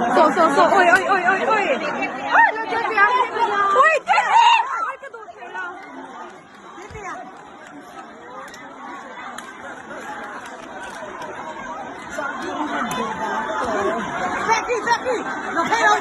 Saw saw saw awi awi awi awi awi awi lo che che awi che che awi ka duh thei lo. Jackie Jackie lo phei lo.